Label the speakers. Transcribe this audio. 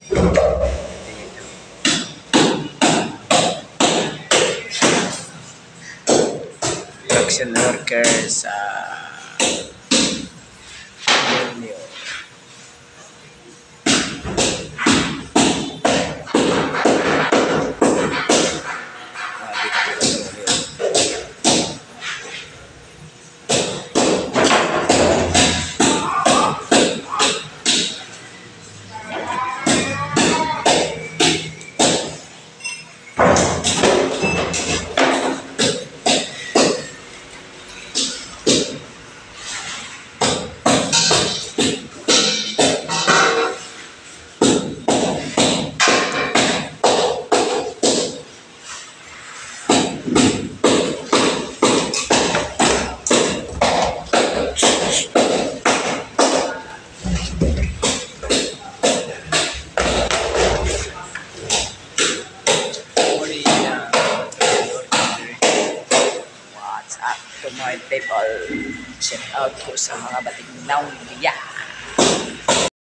Speaker 1: Dito. Production worker sa Borneo. Mga dito sa Borneo. Morning, what's up to my people? Shout out ko sa mga Batignaw niya.